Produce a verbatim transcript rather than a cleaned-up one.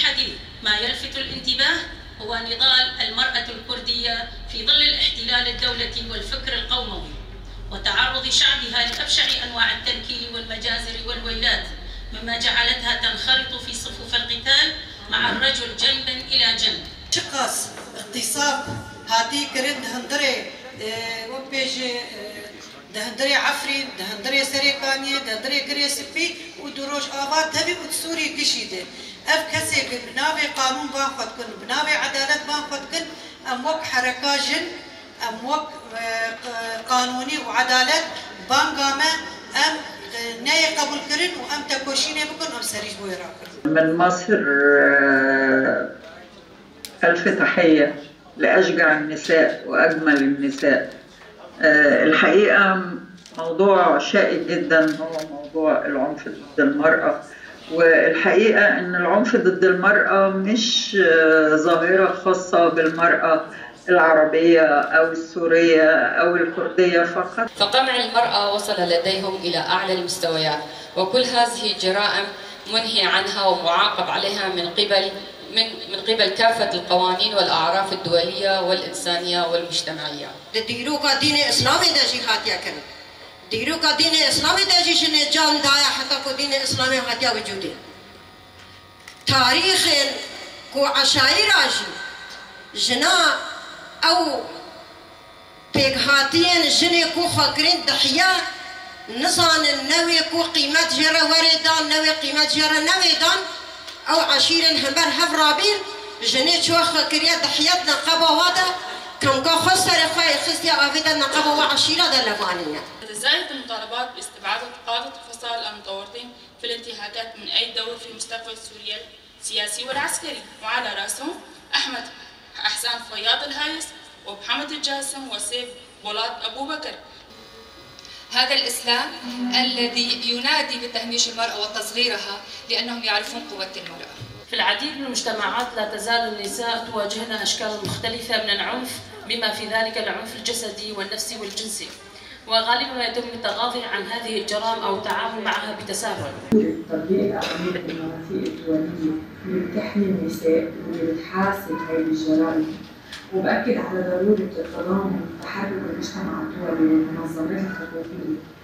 حديث ما يلفت الانتباه هو نضال المرأة الكردية في ظل الاحتلال الدولتي والفكر القوموي وتعرض شعبها لأبشع أنواع التنكيل والمجازر والويلات، مما جعلتها تنخرط في صفوف القتال مع الرجل جنبا إلى جنب. Çiqas îxtîsab hatî kirin di hundirê, e, wek bêjî, e, di hundirê Efrîn, di hundirê Serêkaniyê, di hundirê Girê Spî û di Rojava tevî û di Sûrî gişî de. Ev kesê bi navê qanûn bang xwe dikin, bi navê edalet bang xwe dikin, em wek hereka jin, em wek, e, q-, qanûnî û edalet banga me, em, e, neyê qebûlkirin û em tekoşînê bikin, em serî ji bo wê rakin. من مصر، آه، ألف تحية لأشجع النساء وأجمل النساء. آه، الحقيقة موضوع شائك جدًا هو موضوع العنف ضد المرأة، والحقيقة إن العنف ضد المرأة مش، آه، ظاهرة خاصة بالمرأة العربية أو السورية أو الكردية فقط. فقمع المرأة وصل لديهم إلى أعلى المستويات، وكل هذه الجرائم منهي عنها ومعاقب عليها من قبل، من، من قبل كافة القوانين والأعراف الدولية والإنسانية والمجتمعية. Di dîroka dînê Îslamê de jî hatiye kirin. Dîroka dînê Îslamê de jî jinê can daye heta ku dînê Îslamê hatiye wicûdê. Tarîxên ku eşayîra jî jina ew pêkhatiyên jinê ku xwe kirin dihiye, nizanin ne wê ku qîmet jê re werê dan, ne wê qîmet jê re newê dan, ew eşîrên hember hev rabîn, jinê çi wext xwe kiriye dihiye di neqeba wa de, kemka xwe serê xwe yê xistiye avê de neqeba wa eşîra de levanîne. تزايد المطالبات باستبعاد قادة الفصائل المتورطين في الانتهاكات من أي دور في مستقبل سوريا السياسي والعسكري، وعلى رأسهم أحمد أحسان فياض الهايس ومحمد الجاسم وسيف بولات أبو بكر. هذا الإسلام الذي ينادي بتهميش المرأة وتصغيرها لأنهم يعرفون قوة المرأة. في العديد من المجتمعات لا تزال النساء تواجهن أشكال مختلفة من العنف، بما في ذلك العنف الجسدي والنفسي والجنسي. وغالبا ما يتم التغاضي عن هذه الجرائم أو التعامل معها بتساهل. تطبيق القوانين الدبلوماسية الدولية اللي بتحمي النساء واللي بتحاسب هذه الجرائم، وبأكد على ضرورة التضامن وتحرك المجتمع الدولي والمنظمات الحقوقية